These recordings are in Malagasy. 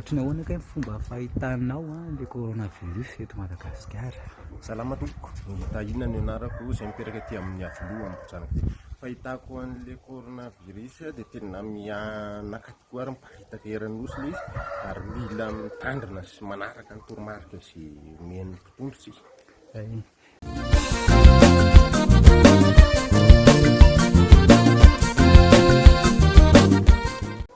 Ohatry ny ahoana kay ny fomba fahitanao le coronavirus eto Madagasikara? Salama tompoko, Tahina ny anarako izay mipetraka aty amin'ny Iavoloha Ambohijanaka aty. Fahitako an'le coronavirus dia tena mihanaka tokoa ary miparitaka eran'ny nosy ilay izy ary mila mitandrina sy manaraka ny toromarika izay omen'ny mpitondra isika.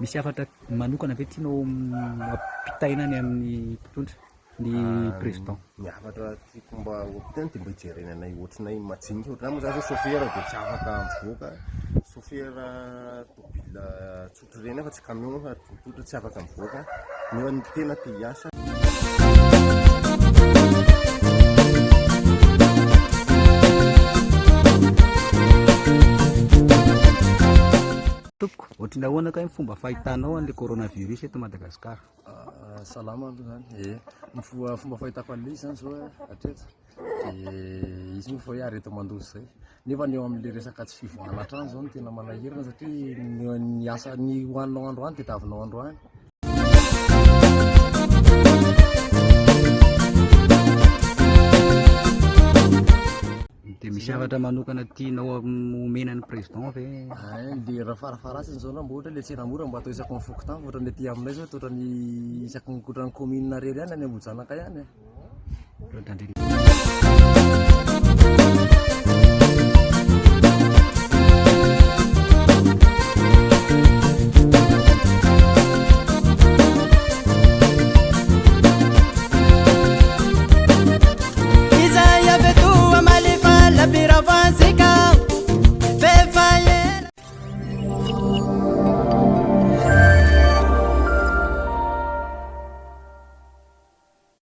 Misy hafatra manokana ve tianao ampitaina any amin'ny mpitondra, ny président? Ny hafatra tiako mba ho ampitaina dia mba hijerena anay ohatranay majinika, ohatranay moa zany zao chauffeur dia tsy afaka mivoaka, chauffeur tômôbile tsotra ireny fa tsy camion fa tsotra tsy afaka mivoaka nefa ny tena te hiasa. Tompoko, ohatry ny ahoana kay ny fomba fahitanao an'ilay coronavirus eto Madagasikara? Ah, salama aloha zany. Eh, ny fomba fahitako an'ilay izy zany zao eh, hatreto dia izy moa fa hoe areti-mandoza izay. Nefa ny eo amin'ilay resaka tsy fivoahana hatrany izao no tena manahirana satria ny ny asa ny hohaninao androany dia davinao androany. Dia misy hafatra manokana tianao omena ny président ve? Ay, le raha farafaharatsiny izao angamba ohatra hoe le tsena mora mba atao isaky ny fokontany fa ohatran'ny aty aminay izao toa ohatran'ny isaky ny ohatran'ny commune irery ihany any Ambohijanaka ihany e.